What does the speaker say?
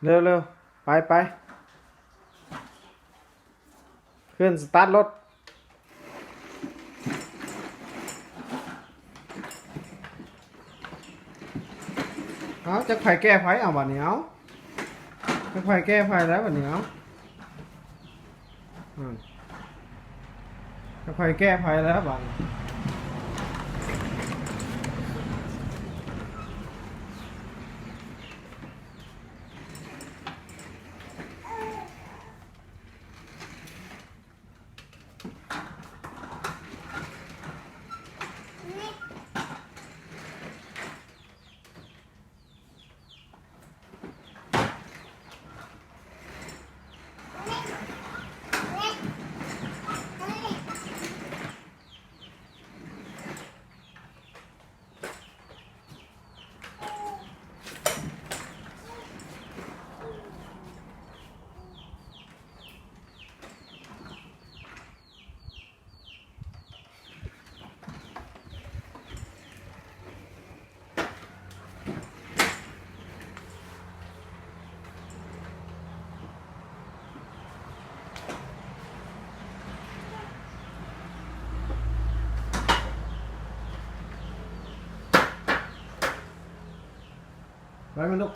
ເລັວໆ ໄປໆ ຂຶ້ນສະຕາດລົດ. ເອົາ ຈັກໃຜແກ້ໃຜ ເອົາ ບາດນີ້ ເອົາ ຈັກໃຜແກ້ໃຜແລ້ວ ບາດນີ້ ເອົາ ອືມ ຈັກໃຜແກ້ໃຜແລ້ວ ບາດນີ້. ໄປມັນລຸກ.